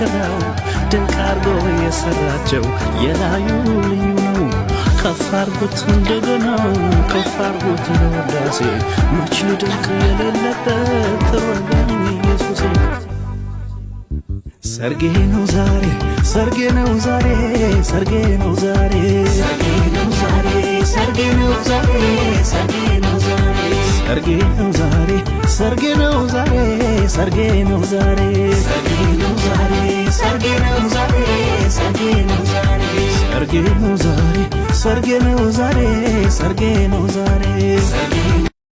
ሙሽራው ድንቅ አርጎ የሰራቸው የላዩ ልዩ ነው። ከፍ አርጉት እንደገና፣ ከፍ አርጉት ለውዳሴ፣ መች ድንቅ የሌለበት ረዳኝ ኢየሱሴ። ሰርጌ ነው ዛሬ፣ ሰርጌ ነው ዛሬ፣ ሰርጌ ነው ዛሬ፣ ሰርጌ ነው ዛሬ፣ ሰርጌ ነው ዛሬ፣ ሰርጌ ነው ዛሬ፣ ሰርጌ ነው ዛሬ፣ ሰርጌ ነው ዛሬ፣ ሰርጌ ነው ዛሬ፣ ሰርጌ ነው ዛሬ፣ ሰርጌ ነው ዛሬ፣ ሰርጌ ነው ዛሬ፣ ሰርጌ ነው ዛሬ፣ ሰርጌ ነው ዛሬ፣ ሰርጌ ነው ዛሬ፣ ሰርጌ